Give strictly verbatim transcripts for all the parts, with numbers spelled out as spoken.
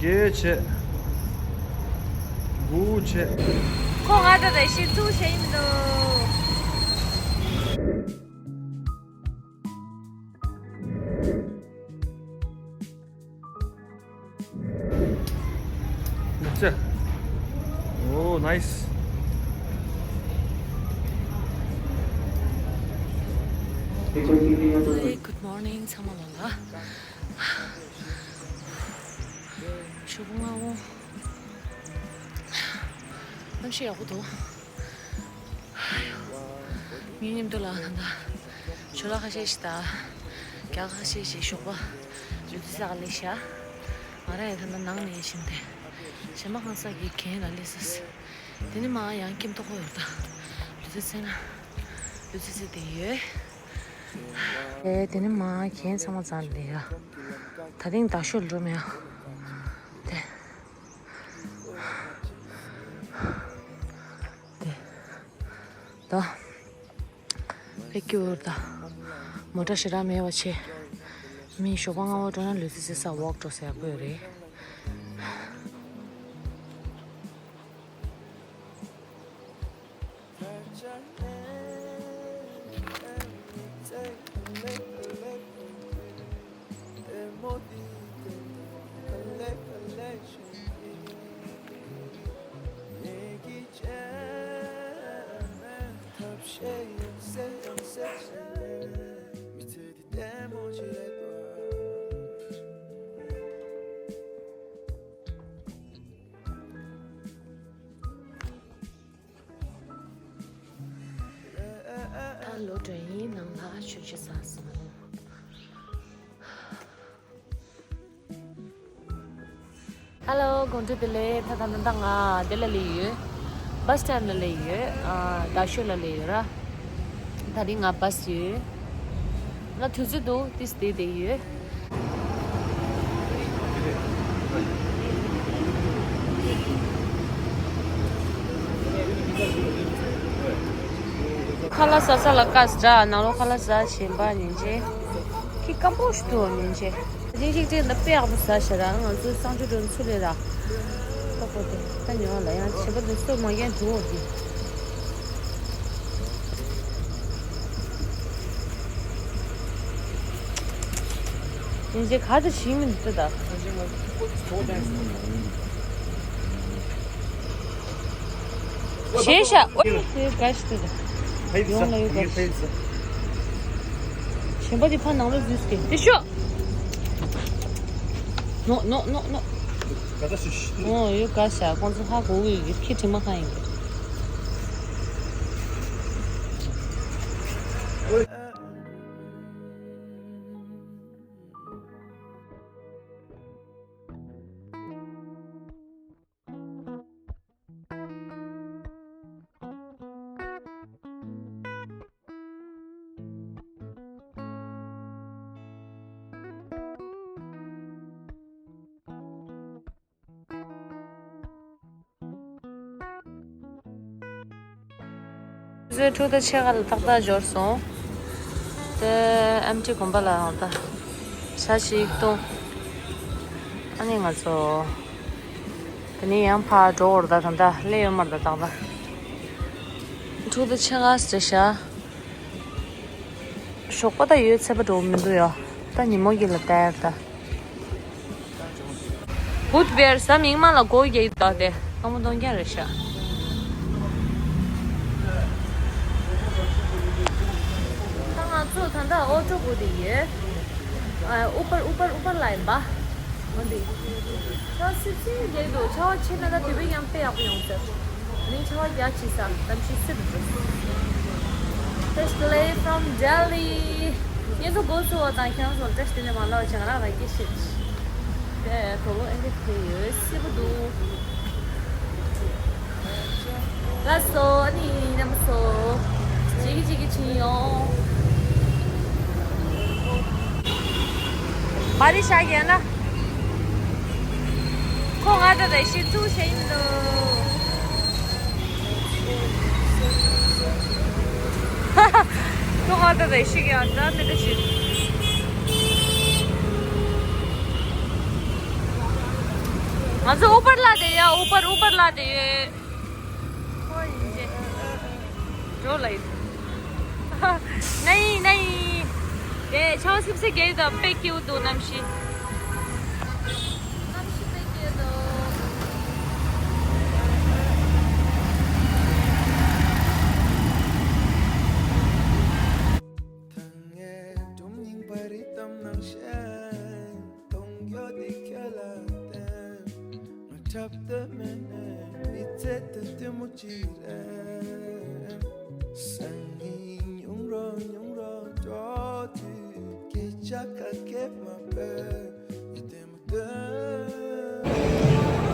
རྒྱས་བྱེད། འགུག་བྱེད། ཁོ་ང་ད་ད་ཤི་ཚུགས་བྱེད་ཡིན་འདུག་ལགས་སོ། ཨོ་ནའིས། Hi, good morning ཚང་མ་ལ། ཞོགས་པ་སྔ་པོ། གནམ་གཤིས་ཡག་པོ་འདུག་ངའི་མཉམ་དུ་ལ་ད་ལྟ་ཇོ་ལགས་ཁ་ཤས་ཤིག་དང་། རྒྱ་གར་ཁ་ཤས་ཤིག་ཞོགས་པ་ལུས་རྩལ་ས་ག་སླེབས་ཤག་ང་རང་ཡང་ད་ལྟ་ནང་ནས་བཞིན་ཏེ། གཞན་པ་གང་ཟག་གི་གན་ལ་སླེབས་ས། དེ་ནས་མར་ཡང་ཁྱིམ་ཐོག་ཁོ་ཡོད་ད། ལུས་རྩལ་ས་ན་ལུས་རྩལ་ས་དེ་ཡོད། ཨེ་དེ་ནས་མར་གན་ཚང་མ་ཚང་ལ་ཡ། ད་རིང་ད་ཤོད་འགྲོ་མེད་ཨ། དེ། དེ། ད། དཔེ་སྐྱིད་པོ་རེད་ད། མོ་ཊ་ཞེ་དྲག་མེད་པ་བྱས། མི་ཞོགས་པ་སྔ་པོ་འགྲོ་ན་ལུས་རྩལ་རྩེད་ས་ཝོག་འགྲོ་ས་ཡག་པོ་ཡོད་རེད། ད་ལོ་དྲན་ཡིན་ནང་ལ་ཆོས་ཆོས་ས་སོང་། ཧེ་ལོ། དགོང་དྲོ་བདེ་ལེགས། ད་ད་ད་ད་ང་དེ་ལ་སླེབས་ཡོད། བྷ་སི་སི་ཊེན་ཌི་ལ་སླེབས་ཡོད། ཨ་རྡ་ཤོད་ལ་སླེབས་ཡོད་ར། ད་རིང་ང་བྷ་སི་ཡོད། ང་དུས་ཚོད་འདུག་ཏིས་དེ་དེ་ཡོད། ཁ་ལག་ཟ་ས་ལ་བཀག་ཟ། ནང་ལོགས་ཁ་ལག་ཟ་བཞིན་པ་ཉིན་བྱེད། ཁྱི་སྐམ་པོ་ཞིག་འདུག་ཉིན་བྱེད། ཅིག་ཅིག་ཅིག་ན་དཔེ་ཡག་པོ་ཟ་ཤ་ར། ང་ཚོའི་གསང་སྤྱོད་སྒྲོན་ཚུལ་ལས་ར། ཏོག་པོ་དེ་ད་ཉོ་ལ་ཡང་བྱེད་པ་འདི་སོ་མ་རྒྱན་འདུག་འོ་དེ། ཉིན་བྱེད་ག་དེ་ཞིག་མི་འདུག་ད། ཞེས་ཤ་ཨོ་ཡོད་དགའ་ཞིག་ཏུ། ཡོང་ལ་ཡོད་དགའ་ཞིག། གཞན་པ་དེ་ཕ་ནང་ལ་འཛུལ་སྐད་དེ་ཤོག་ནོ་ནོ་ནོ་ནོ། ཨོ་ཡོད་དགའ་ཞག་ཁོང་ཚོ་ཧ་གོ་གི་ཡོད་ཀྱི་ཁྱི་དྲི་མ་ཁ་ཡིན་གྱི། ཚོའི་ཕྲུ་གུ་ཆེ་ཁ་ལ་ཏག་ཏག་འབྱོར་སོང་། དེ་ཨེམ་ཊི་དགོན་པ་ལ་ཡང་ད་ཇ་ཞིག་བཏུང་། ཨ་ནི་ང་ཚོ། དེ་ནས་ཡང་ཕར་འགྲོ་བར་ད་གང་ལྟ་སླེབས་ཡོད་མ་རེད་ད་ཏག་ཏག་ཕྲུ་གུ་ཆེ་ཁ་ཟེར་ཤག་ཞོགས་པ་ད་ཡོད་ཚད་པ་འགྲོ་མི་འདུག་ཡ། ད་ཉིན་མོ་གི་ལ་ལྟ་ཡར་ད། བུད་བེར་ཟ་མིག་མ་ལ་སྒོ་རྒྱག་གི་འདུག་དེ་སྐམ་པོ་གཏོང་རྒྱག་རེད་ཤག་ད་ང་ཚོ་ད་ལྟ་ཨོ་ཊོ་བུད་དེ་ཡོད། ཨ་ཨུ་པར་ཨུ་པར་ཨུ་པར་ལ་ཡིན་པ། འོན་ཏེ། ད་སིབ་སིབ་རྒྱག་གི་འདུག་ཆར་པ་ཆེ་ན་ད་དུས་བབ་ཡང་དཔེ་ཡག་པོ་ཡོང་ཟེར། ཨ་ནི་ཆར་པ་རྒྱག་ཕྱིན་ཙང་གཏམ་བཤད་སི་རུ་འགྲོ། Fresh Delhi from Delhi. ངེད་ཚོ་འགོ་ཚུགས་པ་དང་ཁྱེད་རང་ཚོ་བཀྲ་ཤིས་བདེ་ལེགས་མ་ལབ་བྱས་ང་རང་རང་སྐད་བཤད། དེ་དོ་ལོ་ཨེ་འདྲ་ཁེལ་ཡོད་སྲིད་པོ་འདུག་ལགས་སོ། ཨ་ནི་མཉམ་སོ། ཅིག་གི་ཅིག་གི་ཕྱིན་ཡོང་། བ་རི་ཤ་ཡན་ལ། ཁོ་ང་ད་ད་ཤི་ཚུགས་བྱེད་ཡིན་ནོ། ཁོ་ང་ད་ད་ཤི་གི་ཡང་ད་མི་ད་ཤི། ང་ཚོ་ཨུ་པར་ལ་དེ་ཡ། ཨུ་པར། ཨུ་པར་ལ་དེ་ཡོད། ཁོ་ཡིན་ཅེ། འགྲོ་ལ་ཡིན། ནའི་ནའི། དེ་ཆའོ་སྐྱིབས་སེ་གེ་དང་དཔེ་སྐྱིད་འདུག་གནམ་གཤིས། གནམ་གཤིས་དཔེ་སྐྱིད་འདུག་ད་ངས་སྒྲུང་རྙིང་པ་རི་གཏམ་ནང་བཤད། གཏོང་རྒྱུ་དེ་ཁྱོད་ལ་བརྟེན། ང་འཁྲབ་སྟོན་མེད་ནས་མི་ཚེ་དེ་ལྟད་མོ་ཅིག་རེད། སང་ཉིན་ཉུང་རོ་ཉུང་རོ་འགྲོ་དུས་སྐད་ཆ་ག་གེ་མ་སྤེལ། ཡིད་བརྟན་མོ་སྟོན།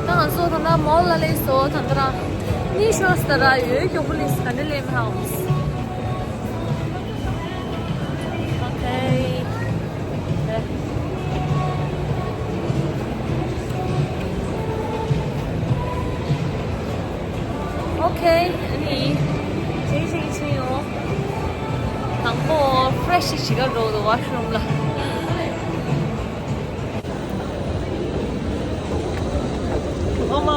ད་ང་ཚོ་ད་ལྟ་མོལ་ལ་སླེབས་སོང་། ད་ལྟ་རང་གཉིད་ཤོར་སོང་། ད་རང་ཡོད་མགྱོགས་པོ་སླེབས་སོང་། ག་འདྲ་སླེབས་མི་ཧ་གོ། ཨོ་ཁེ། ཨོ་ཁེ། ཨ་ནི་ཇེ་ཇེ་ཆེ་ཡོང་། དང་པོ་ཕེ་རེ་ཤི་ཞིག་ག་འགྲོ་འདུག་ཝ་ཤི་རུམ་ལ། ཨ་མ།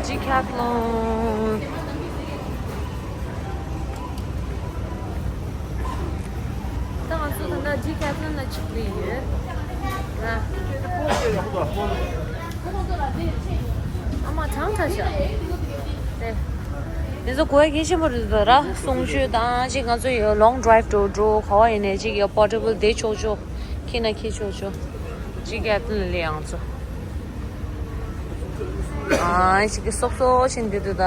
ཌི་ཁེ་ཐི་ལོན། ད་ང་ཚོ་ད་ལྟ་ཌི་ཁེ་ཐི་ལོན་ལ་ཆགས་ཀྱི་ཡོད། ཨ་མ་གྲང་དྲགས་ཤག་དེ་ཚོ་གོ་ཡ་གལ་ཆེན་པོ་རེད་འདུག་ར། གསུང་ཆོས་དང་ཅིག་ང་ཚོ་ཡོད་ལོང་ཌི་རའིབ་འགྲོ་འགྲོ་ག་བ་ཡིན་ནའི་ཅིག་ཡོད་པོར་ཊེ་བལ་དེ་ཆོག་ཆོག་ཁྱེར་ན་ཁྱེར་ཆོག་ཆོག་ཅིག་ག་ཏུ་ལ་ལེ་ཡང་ཚོ། ཨ་ཅིག་གི་སོབ་སོབ་ཕྱིན་འདི་འདུག་ད།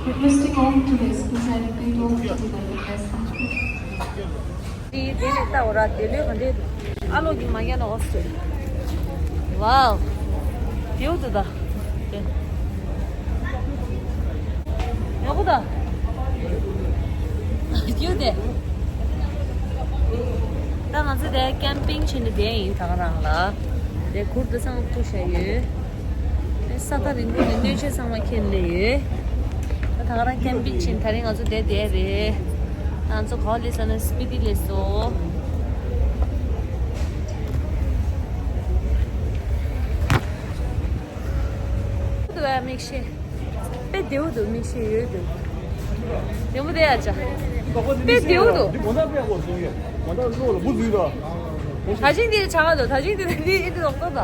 Requesting all tourists inside the Green Walk to be very respectful. དེ་དེ་ནས་ལྟ་འོ་ར། དེ་ལོས་ག་འདྲས་འདུག་ཨ་ལོ་གི་མ་ཉན་ན་ཨོ་སི་ཊེ་ལི་ཡ། ཝའོ། བེའུ་འདུག་ད། དེ། ཡག་པོ་ད། བེའུ་དེ། ད་ང་ཚོ་དེ་ཀེམ་པིང་བྱས་ནས་བསྡད་ཡིན་ད་ག་རང་ལ། དེ་གུར་དེ་ཚང་བཙུགས་བཞག་ཡོད། ས་ཐག་རིང་པོ་ནས་སྣོད་ཆས་ཚང་མ་ཁྱེར་སླེབས་ཡོད། ད་ག་རང་ཀེམ་པིང་བྱས་ནས་ད་རིང་ང་ཚོ་བསྡད་བསྡད་རེད། ང་ཚོ་ག་པར་སླེབས་སོང་ན་སི་པི་ཏི་སླེབས་སོང་། འདུག་བས་མིག་ཤེལ། དཔེ་བདེ་བོ་འདུག་མིག་ཤེལ་ཡོད་འདུག་བདེ་མོ་བསྡད་ཡ་ཅག་དཔེ་བདེ་བོ་འདུག་ད་ཅིང་འདི་ཆག་འདུག་ད་ཅིང་འདི་འདི་འདི་རོགས་ཏོ་ད།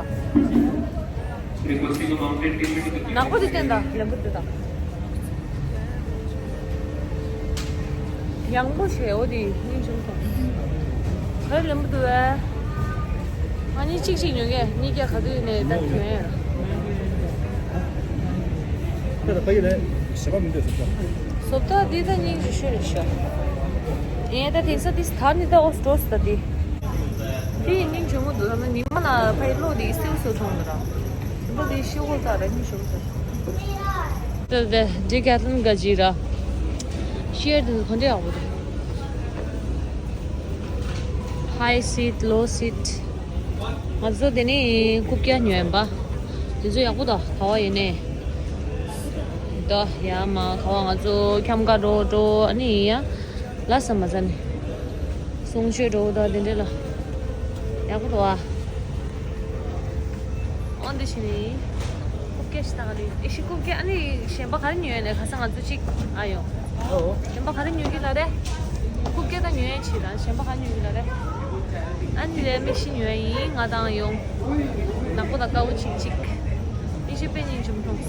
ནག་པོ་དེ་བསྟན་ད་ལེམ་བུ་དེ་ད། ཡང་པོ་ཞེ་བོ་དེ་སྙིང་རྗེ་མོ་སོང་། ག་རེ་ལེམ་བུ་འདུག་བས། ང་གཉིས་གཅིག་གཅིག་ཉོ་གས། གཉིས་ཀ་ག་དུས་ནས་ད་གྱོན་ཡོད། ཁྱེད་ལ་ཕ་གི་ལས་གཞན་པ་མི་འདོད་བཟོ་ལྟ། བཟོ་ལྟ་འདི་ད་སྙིང་རྗེ་ཤོས་རེད་ཤག་ཡིན་ད་དེང་སང་འདི་ད་ནི་ད་ཨོ་སི་འགྲོ་སི་ད་འདི། འདི་ཡིན་སྙིང་རྗེ་མོ་འདུག་ད་ནི་ཉི་མ་ལ་ཕ་གི་བློ་འདི་སེའུ་སེའུ་མཐོང་འདུག་ད། འདི་འདི་ཤི་བོ་ད་ར་སྙིང་རྗེ་མོ་འདུག་དེ་དེ་ཌི་ཀེ་ཐི་ལོན་ག་ཅི་ར། ཤེར་དེ་ག་འདྲ་ཡག་པོ་རེད། ཧའི་སིཊ་ལོ་སིཊ། ང་ཚོ་དེ་ནས་རྐུབ་བཀྱག་ཉོས་ཡིན་པ། དེ་ཚོ་ཡག་པོ་འདུག་ག་བ་ཡིན་ནའི། འདུག་ཡ་མ་ག་བ་ང་ཚོ་འཁྱམ་ག་འགྲོ་འགྲོ་ཨ་ནི་ཡིན་ཡ། ལ་ས་མ་ས་ནི། གསུང་ཆོས་འགྲོ་འདུག་དེ་འདྲ་ལ། ཡག་པོ་འདུག་ཨ། འོ་འདི་ཕྱིན་ནི། རྐུབ་བཀྱག་ཞིག་ལྟ་ག་ལེ། ཨེ་ཤི་རྐུབ་བཀྱག་ཨ་ནི་གཞན་པ་ག་རེ་ཉོས་ནས་ཁ་སང་ང་ཚོ་གཅིག་ཨ་ཡོང་། ཨོ། གཞན་པ་ག་རེ་ཉོ་གི་ལ་རེད། རྐུབ་བཀྱག་ད་ཉོ་ཡ་ཆེ་ད་གཞན་པ་ག་རེ་ཉོ་གི་ལ་རེད། ཨ་ནི་ལས་མིག་ཤི་ཉོ་ཡ་ཡིན་ང་དང་ཡོང་། ནག་པོ་དང་དཀར་པོ་གཅིག་གཅིག་ཨེ་ཤི་དཔེ་སྙིང་རྗེ་མཐོང་།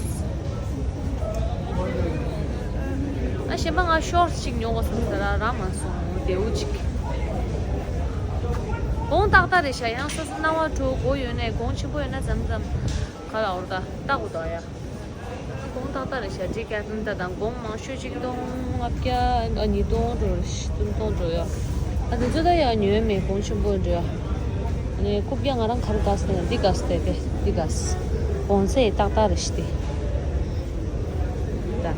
ཨ་གཞན་པ་ང་ཤོར་ཊི་གཅིག་ཉོ་དགོས་བསམ་ད་ར་རག་མ་སོང་བདེ་བོ་གཅིག་གོང་ཏག་ཏག་རེད་ཤག་ཡང་ས་ས་སྣང་བ་འགྲོ་དགོས་ཡོད་ནས་གོང་ཆེན་པོ་ཡོད་ན་མཚམས་མཚམས་ག་ལ་འོར་ད་ལྟ་དགོས་ད་ཡ། གོང་ཏག་ཏག་རེད་ཤག་ཌི་ཀེ་ཐི་ལོན་ད་དང་གོང་མང་ཤོས་གཅིག་སྟོང་ལྔ་བརྒྱ་ཨ་ཉིས་སྟོང་འགྲོ་རེད་བདུན་སྟོང་འགྲོ་ཡ། ཨ་དེ་ཚོ་ད་ཡ་ཉོས་མེད་གོང་ཆེན་པོ་འགྲོ་ཡ། ཨ་ནི་རྐུབ་བཀྱག་ང་རང་ག་རེ་དགའ་སྟེ་འདི་དགའ་སྟེ་དེ་འདི་དགའ། གོང་ཚད་ཏག་ཏག་རེད་ཤག་དེ། ད།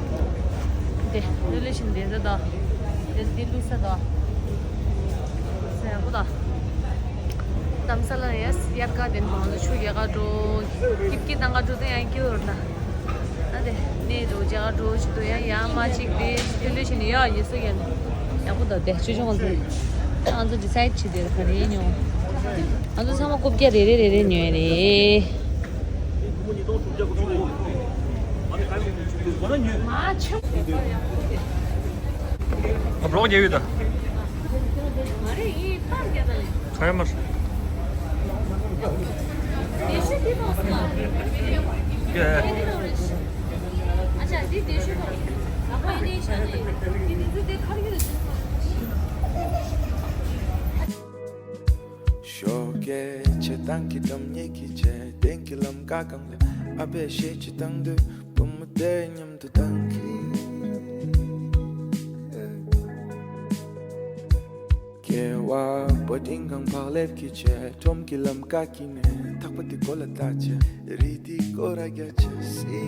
དེ་ལུས་ལུས་ཤིང་དེ་ཟེར་ད། དེ་དེ་ལུས་ས་ད། ཟེར་ཡག་པོ་ད། དམ་ས་ལ་ཡ་དབྱར་ཁ་དེ་ནི་བང་ལ་ཆུ་རྒྱག་ག་འགྲོ། ཀིབ་ཀིབ་བཏང་ག་འགྲོ་དེ་ཡང་སྐྱོ་བར་ད། ཨ་དེ་ནས་འགྲོ་རྒྱག་ག་འགྲོ་ཞིག་ཏུ་ཡང་ཡང་མ་གཅིག་དེ་ལུས་ལུས་ཤིང་ཡ་ཡིན་སུ་ཡན། ཡག་པོ་འདུག་སྟེ། ཆུ་ཆུང་ང་ཚོ། ང་ཚོ་ཌི་སའིཌ་བྱས་ཏེ་ག་རེ་ཉོ། ང་ཚོ་ཚང་མ་རྐུབ་བཀྱག་རེ་རེ་རེ་རེ་ཉོས་རེད། ང་ཆུ། ང་ལོག་རྒྱག་ཡོད་ད། ང་རེ་ཡིན་ཐག་རྒྱག་ད་ལེ། ག་རེ་མ་རེད། ཡེ་ཤུ་དེ་ཐོག་སོང་ང་། ཡ། ཨ་ཅག་འདི་བདེ་ཤོས་ཐོག་ལ་པ་ཡིན་ནའི་ཤ་ནས་འདི་འདི་ཚོ་དེ་ཁར་ཡོད་ཟེར། ཤོག་གེ་ཆེ་ཏང་གི་འགྲམ་ཉེ་གི་ཆེ་ཏེང་གི་ལམ་ཀ་གང་ལ་ཨ་པེ་ཤེ་ཆེ་ཏང་དུ་བུ་མོ་དེ་མཉམ་དུ་ཏང་གི། ཀེ་བ་པོ་ཏིང་གང་བག་ལེབ་ཀྱི་ཆེ་ཁྲོམ་གྱི་ལམ་ཀ་ཀི་ནས་ཐག་པ་དེ་གོ་ལ་ལྟ་ཆེ་རི་དེ་གོ་ར་རྒྱ་ཆེ་སི།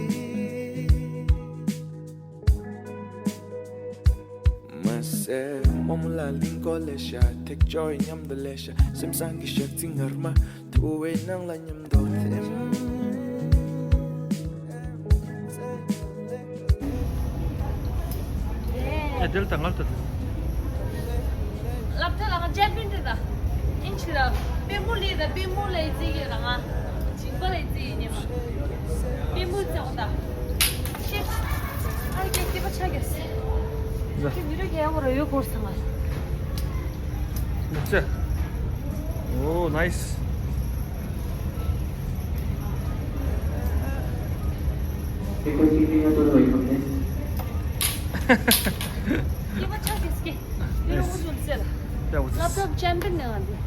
མ་སེ་མོ་མོ་ལ་ལིང་གོ་ལེ་ཤ་ཐེག་ཅོའི་མཉམ་དུ་ལེ་ཤ་སེམས་སང་གི་ཞག་ཚི་ངར་མ་ཐུ་བའི་ནང་ལ་མཉམ་དུ་ཐེམ། ཨེ་དེ་ལ་ད་ང་ལ་ད། སློབ་གྲྭ་ལ་ང་ཅེམ་པིན་རེད་ད། ཨིན་ཆི་ལ། དཔེ་མོ་ལས་ད་དཔེ་མོ་ལས་རྩི་ཡོད་ད་ང་། བྱིས་པ་ལས་རྩི་ཡོད་ཉེ་མ། དཔེ་མོ་རྩི་འོ་ད། ཤེ། ཨ་རེ་ཀེ་ཀེ་པ་ཆ་གེ་སི། ད། ཁྱོད་མི་རོ་ཀེ་བོ་རོ་ཡོད་གོར་ས་ང་། ལགས་སེ། ཨོ་ནའིས། སྐྱེས་པ་ཆགས་ཀྱི་སྐྱེས། ཡོང་བ་བྱུང་ཟེར། ཡ་འོ་ཙི། སློབ་གྲྭ་ཅན་པིན་ནས་ང་འདི།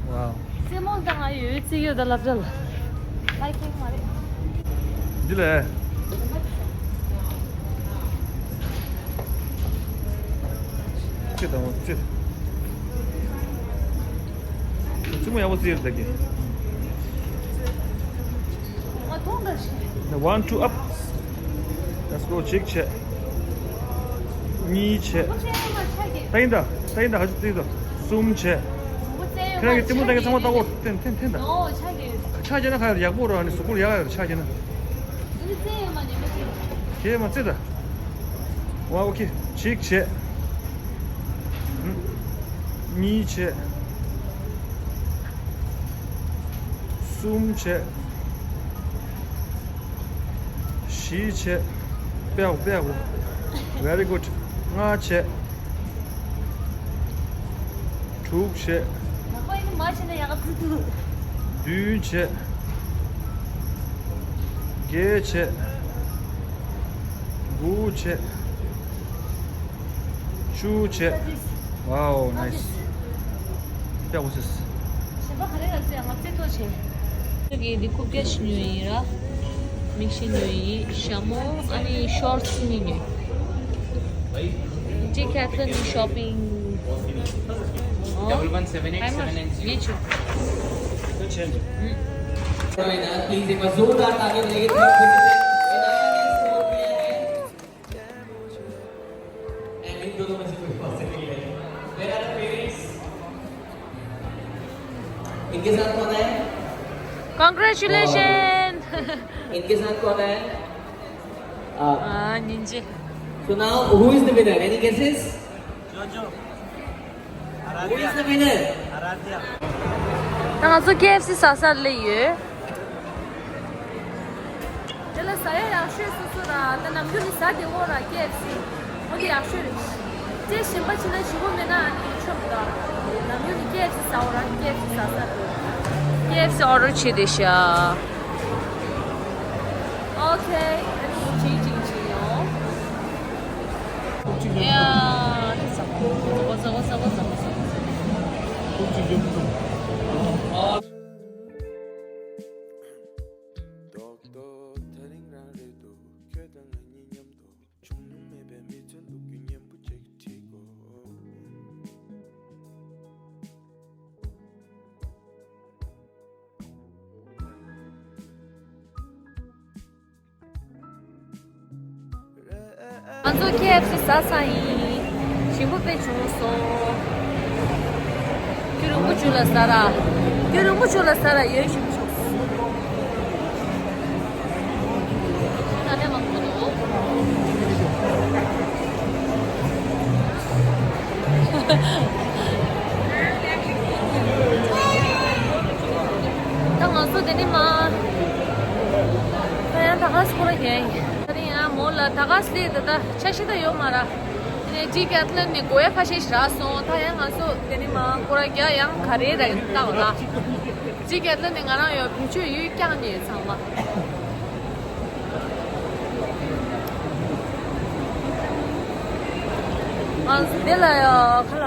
ཝའོ། རྩེད་མོ་དང་ང་ཡོད་རྩེད་ཡོད་ད་སློབ་གྲྭ་ལ། ལའི་ཀེག་མ་རེད། འདི་ལས། ཅི་དང་ཅི། ཅི་མོ་ཡག་པོ་བརྩིས་ཡོད་ད་གི། ང་མཐོང་ད་ཤི། One, two, up. Let's go. གཅིག་བྱས། གཉིས་བྱས། ད་ཡིན་ད། ད་ཡིན་ད། ཧ་ཅང་ད་ཡིན་ད། གསུམ་བྱས། ཁྱེད་རང་གི་ལྟད་མོ་ལྟ་མཁན་ཚང་མ་ལྟ་འོ། ཐེན་ཐེན་ཐེན་ད། ཆ་རྒྱག་ན་ཁ་ཡག་པོ་ར་ནི་གཟུགས་པོ་ཡག་ཡག་ཆ་རྒྱག་ན། ཁྱེད་མ་རྩེ་ད། ཝ་ཨོ་ཁེ། གཅིག་བྱས། གཉིས་བྱས། གསུམ་བྱས། བཞི་བྱས། པེའོ་པེའོ། Very good. ལྔ་བྱས། དྲུག་བྱས། ནག་པ་ཡིན་ན་མ་བྱས་ན་ཡག་ག་ཚུལ་དུ། བདུན་བྱས། བརྒྱད་བྱས། དགུ་བྱས། བཅུ་བྱས། ཝའོ་ནའིས། ཡག་པོ་ཟེར། གཞན་པ་ག་རེ་ལ་ཟེར་ང་རྩེ་ཏོ་བྱས། ཁྱོད་ཀྱིས་འདི་རྐུབ་བཀྱག་ཞིག་ཉོས་ཡིན་ར། མིག་ཤེལ་ཉོས་ཡིན། ཞྭ་མོ་ཨ་ནི་ཤོར་ཊི་གཉིས་ཉོས། Decathlon shopping. Double one seven eight seven nine zero. Please, एक बार जोरदार तालियां बजाइए। And इन दोनों में से कोई पॉजिटिव है। Where are the parents? इनके साथ कौन है? Congratulations. इनके साथ कौन है? आप। ཨ་ཉིན་ཅི། So now, who is the winner? Any guesses? Who is the winner? ད་ང་ཚོ་ཀེ་ཨེཕ་སི་ཟ་སར་སླེབས་ཡོད། དེ་ལ་ཟ་ཡ་ཡག་ཤོས་སོ་སོ་ར། ད་ནམ་རྒྱུན་ནི་ཟ་བདེ་བོ་ར་ཀེ་ཨེཕ་སི། འོ་དེ་ཡག་ཤོས་རེད། ཅེས་གཞན་པ་བྱེད་ན་ཞི་བོ་མེད་ན་ཨ་ནི་ཆོག་མི་འདུག་ནམ་རྒྱུན་ནི་ཀེ་ཨེཕ་སི་ཟ་བོ་ར་ཀེ་ཨེཕ་སི་ཟ་ས་རེད། ཀེ་ཨེཕ་སི་ཨོ་ཌར་བྱས་བསྡད་ཤག་ཨོ་ཁེ། ཨ་ནི་ཅིག་ཅིག་ཅིག་ཡོང་། ཡ། ཟ་གོ་ཟ་གོ་ཟ་གོ་ཟ་གོ་ཟ་གོ། རྡོག་རྡོག་ཐག་རིང་རང་རེད་འདུག་ཁྱོད་དང་ང་གཉིས་མཉམ་དུ། བྱུང་མྱོང་མེད་པའི་མི་ཚོའི་ལོ་རྒྱུས་སྙན་པོ་ཅིག་བྲིས་དགོས། ང་ཚོ་ཀེ་ཨེཕ་སི་ཟ་ཚར་ཡིན། ཞིམ་པོ་དཔེ་བྱུང་སོང་། ཁྱོད་རིང་པོ་བྱུང་ལ་ཟ་ར། ཁྱོད་རིང་པོ་བྱུང་ལ་ཟ་ར་ཡོད་ཞིམ་པོ་བྱུང་སོང་། ད་ལྟ་མང་པོ་འདུག་ད་ང་ཚོ་དེ་ནི་མ། ད་ཡང་ད་ག་སྐོར་ར་རྒྱག་ཡིན། ད་རིང་ཡང་མོ་ལ་ད་ག་སླེབས་ད་ད་ཆ་ཤི་ད་ཡོད་མ་ར། ཨེ་ཌི་ཀེ་ཐི་ལོན་ནས་དགོས་ཡ་ཁ་ཤས་ཤིག་རག་སོང་། ད་ཡང་ང་ཚོ་དེ་ནི་མ་སྐོར་ར་རྒྱག་ཡང་ག་རེ་ར་ཡིན་ལྟ་བ་ལ། ཨེ་ཌི་ཀེ་ཐི་ལོན་ནས་ང་རང་ཡོད་བེད་སྤྱོད་ཡུལ་རྐྱང་ནས་ཚང་མ། ང་ཚོ་འདི་ལ་ཡ་ཁ་ལ་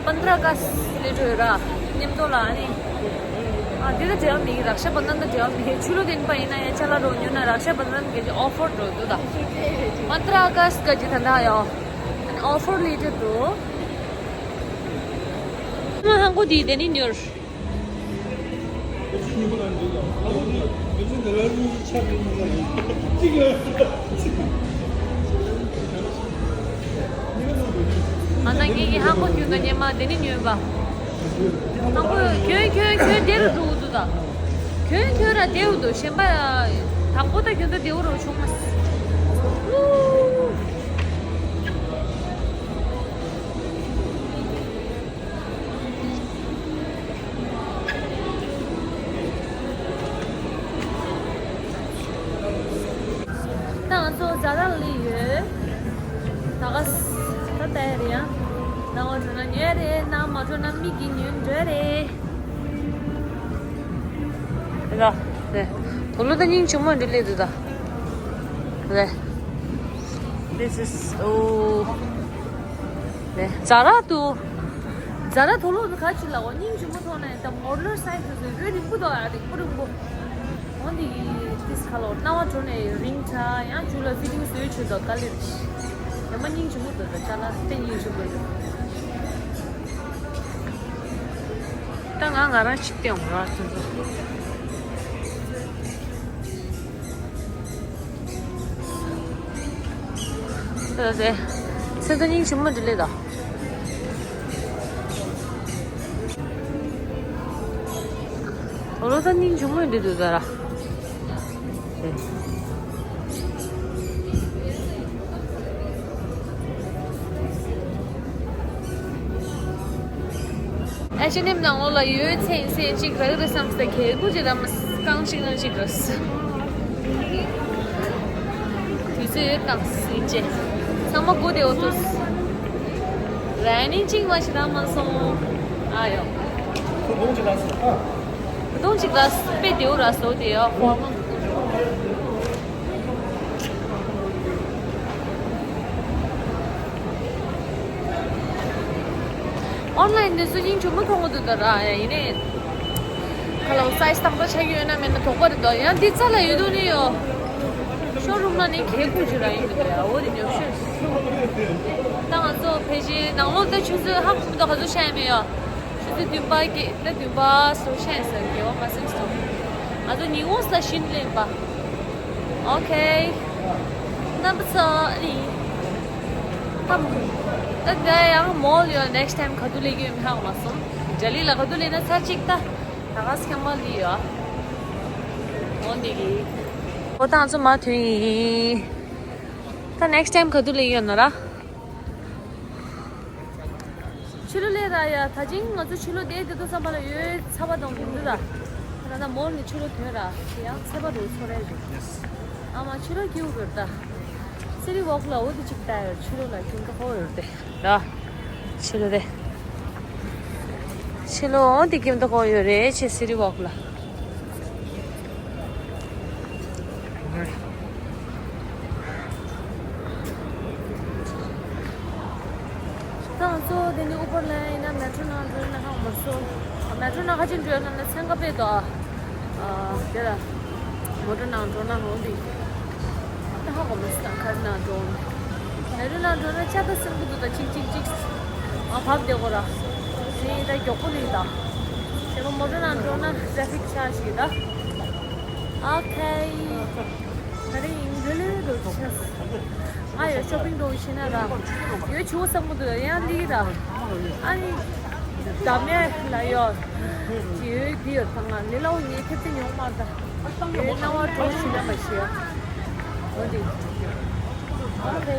པན་དྲ་ཨ་གསྟ་སླེབས་འགྲོ་ཡོད་ར། མཉམ་དུ་ལ་ཨ་ནི། ཨ་འདི་ད་འབྲེལ་བ་མེད་གི། རཀ་ཤ་བན་དྷན་ད་འབྲེལ་བ་མེད། ཆུ་ལོ་དེ་ནི་པ་ཡིན་ན་ཡ་ཅ་ལག་རོ་ཉོ་ན་རཀ་ཤ་བན་དྷན་གི་ཨོ་ཕར་འགྲོ་འདུག་ད། པན་དྲ་ཨ་གསྟ་ག་ཅི་ད་ད་ཡ་ཨོ་ཕར་སླེབས་འགྲོ་འདུག་ང་ཧང་གོ་དེ་དེ་ནི་ཉོར། ང་ཚོ་ངེད་ཀྱི་ཧང་གོ་ཁྱོད་ཀྱི་ཉི་མ་དེ་ནི་ཉོས་པ། ཧང་གོ་ཁྱོད་ཁྱོད་ཁྱོད་དེ་རུ་འགྲོ་གི་འདུག་ད། ཁྱོད་ཁྱོད་ར་དེ་རུ་འགྲོ། གཞན་པ་དང་པོ་ད་ཁྱོད་ད་དེ་རུ་བྱུང་མ་སོང་། ད་ང་ཚོ་ཛ་དྲག་སླེབས་ཡོད། ད་ག་ས་ད་ལྟ་ཡ་རེད་ཡ། ནང་ང་འགྲོ་ན་ཉོ་ཡ་རེད། ནང་མ་འགྲོ་ན་མིག་གིས་ཉོས་འགྲོ་ཡ་རེད། རེད་ད། རེད། དོ་ལོ་ད་སྙིང་རྗེ་མོ་འདི་སླེབས་འདུག་ད། རེད། This is, oh. ཛ་དྲག་ཏུ། ཛ་དྲག་དོ་ལོ་ག་ཅི་ལ་འོ་སྙིང་རྗེ་མོ་ཐོག་ནས་ད་མོ་ཊར་སའི་ཀལ་ཟེར་རེད། རིང་པོ་འདུག་ཨ། རིང་པོ་རིང་པོ། འོ་འདི་ཏིས་ཁ་ལོ་སྣང་བ་འགྲོ་ནས་རིང་དྲགས། ཡང་མཇུག་ལ་ཕི་ཊིང་བཟོས་བྱོས་དོ་དཀའ་ལས་རེད། ཡ་མ་སྙིང་རྗེ་མོ་འདུག་ད། ཅ་ལག་དེ་སྙིང་རྗེ་མོ་འདུག་ད་ང་ང་རང་ཞིག་བསྟན་འོང་ར་ཚོ་ཚོ། ད་ཟེ། སེམས་ཚོ་སྙིང་རྗེ་མོ་འདི་ལས་ད། འོ་ལོ་ད་སྙིང་རྗེ་མོ་འདི་འདུག་ད་ར། ཟེ། ཨེ་ཆི་ཨེན་ཨེམ་ནང་ལོགས་ལ་ཡོད་ཚེ་ཡིན་ཚེ་གཅིག་རག་རེད་བསམ་སྟེ་གལ་པོ་ཅིག་ར་མ་རྐང་གཅིག་རང་གཅིག་ར། དུས་ཚོད་ཡོད་དང་ཟིན་ཅེ། ཚང་མ་སྒུག་བསྡད་འོ་ཐུག་ར་ནི་གཅིག་མ་ཞིག་རག་མ་སོང་། ཨ་ཡོ། ཁོ་གདོང་གཅིག་རག་སོང་ཨ། གདོང་གཅིག་རག་དཔེ་བདེ་བོ་རག་སོང་དེ་ཡོ་ཧོ་མ། ཨོན་ལ་ཡིན་དུས་སུ་སྙིང་རྗེ་མོ་མཐོང་གི་འདུག་ད་ར། ཡིན་ནའི་ཁ་ལོ་སའི་ཛི་དང་པོ་ཆགས་ཀྱི་ཡོད་ན་མེད་ན་དོགས་པ་རེད་དོ། ཡང་འདི་རྩ་ལ་ཡོད་དུས་ནི་ཡོ། ཤོ་རུམ་ལ་ནི་གལ་ཁུར་ཅིག་ར་ཡིན་གི་འདུག་ཡ། འོ་དེ་ཉོ་ཤོས། ད་ང་ཚོ་ཕལ་ཆེར་ནང་ལོགས་ད་ཆུ་ཚོད་ཧ་གོ་མི་འདུག་ག་ཚོད་ཆགས་ཡིན་མིན་ཡོ། ཆུ་ཚོད་བདུན་པ་གི་ད་བདུན་པ་སོ་ཆགས་ཡིན་ས་གི་འོ་མ་སེམས་སོང་། ང་ཚོ་ཉི་ཧོང་ལ་ཤིན་ལེན་པ། ཨོ་ཁེ། རྣམ་པ་ཚོ་ཨ་ནི། ཧམ། ད་ད་ཡང་མོལ་ཡོད། ནེགསི་ཊའིམ་ག་དུས་སླེབས་ཀྱི་ཡོད་མི་ཧ་གོ་མ་སོང་། ལྗ་ལི་ལ་ག་དུས་སླེབས་ན་ཚར་གཅིག་ད། ད་ག་སེ་ཁྱམ་པ་ལི་ཡོད། འོ་འདི་གི། འོ་ད་ང་ཚོ་མར་ཐོན་ཡིན། ད་ནེགསི་ཊའིམ་ག་དུས་སླེབས་ཡོད་ན་ར། ཕྱི་ལོགས་ལས་ར་ཡ། ད་ཅིང་ང་ཚོ་ཕྱི་ལོགས་བསྡད་དེ་དུས་ཙམ་པ་ལ་ཡོད་ཚ་བ་དང་མི་འདུག་ད། ད་ལྟ་མོལ་ནས་ཕྱི་ལོགས་ཐོན་ར་ཡང་ཚ་བ་རུ་ཚོར་རེ་རེད། ཨ་མ་ཕྱི་ལོགས་སྐྱིད་པོ་རེད་ད། སི་ཊི་ཝོག་ལ་འོ་དེ་ཅིག་ལྟ་ཡོད། ཕྱི་ལོགས་ལ་ཁྱིམ་ཐོག་ཧོ་ཡོད་དེ་ད། ཕྱི་ལོགས་དེ། ཕྱི་ལོགས་འོ་དེ་ཁྱིམ་ཐོག་ཧོ་ཡོད་རེད་ཆེ་སི་ཊི་ཝོག་ལ། ད་ང་ཚོ་དེ་ནས་ཨུ་བར་ལེན་ཡིན་ན་མེ་ཊྲོ་ནང་འགྲོ་ཡིན་ན་ཧ་གོ་མ་སོང་། མེ་ཊྲོ་ནང་ཁ་ཅིག་འགྲོ་ཡོད་ན་ན་ཚན་ཁ་པས་དོ། ཨ་དེ་ལ་མོ་ཊོ་ནང་འགྲོ་ན་འོང་དེ། ད་ཧ་གོ་མ་སོང་ཁ་ནང་འགྲོ། མེ་ཊྲོ་ནང་འགྲོ་ན་ལྕགས་རྟ་སེམས་ཀྱི་འདུག་ད་ཅིག་ཅིག་ཅིག་ཨ་བབ་བསྡད་གོ་ར། དེ་ད་མགྱོགས་པོ་ལེགས་ད། དེ་མོ་མོ་ཊོ་ནང་འགྲོ་ན་ཊ་རེ་ཕིག་ཆགས་ཤིག་ད། ཨོ་ཁེ། ད་རེས་ཡིན་རེ་ལེ་རུ་ཆགས། ང་ཡོད་ཤོ་པིང་འགྲོ་ཤེས་ན་ར། ཡོད་ཆུ་བོ་བསམ་གི་འདུག་ཡང་ལི་ར། ཨ་ནི། ད་མེད་ལ་ཡོད། ཡོད་འདི་ཡོད་ཐང་ང་ལི་ལའོ་ངའི་ཕེབས་ཏེ་ཉོང་མ་ད། ཡོད་སྣང་བ་འགྲོ་ཤེས་ན་མ་ཤེས། འོ་འདི། ཨོ་ཁེ།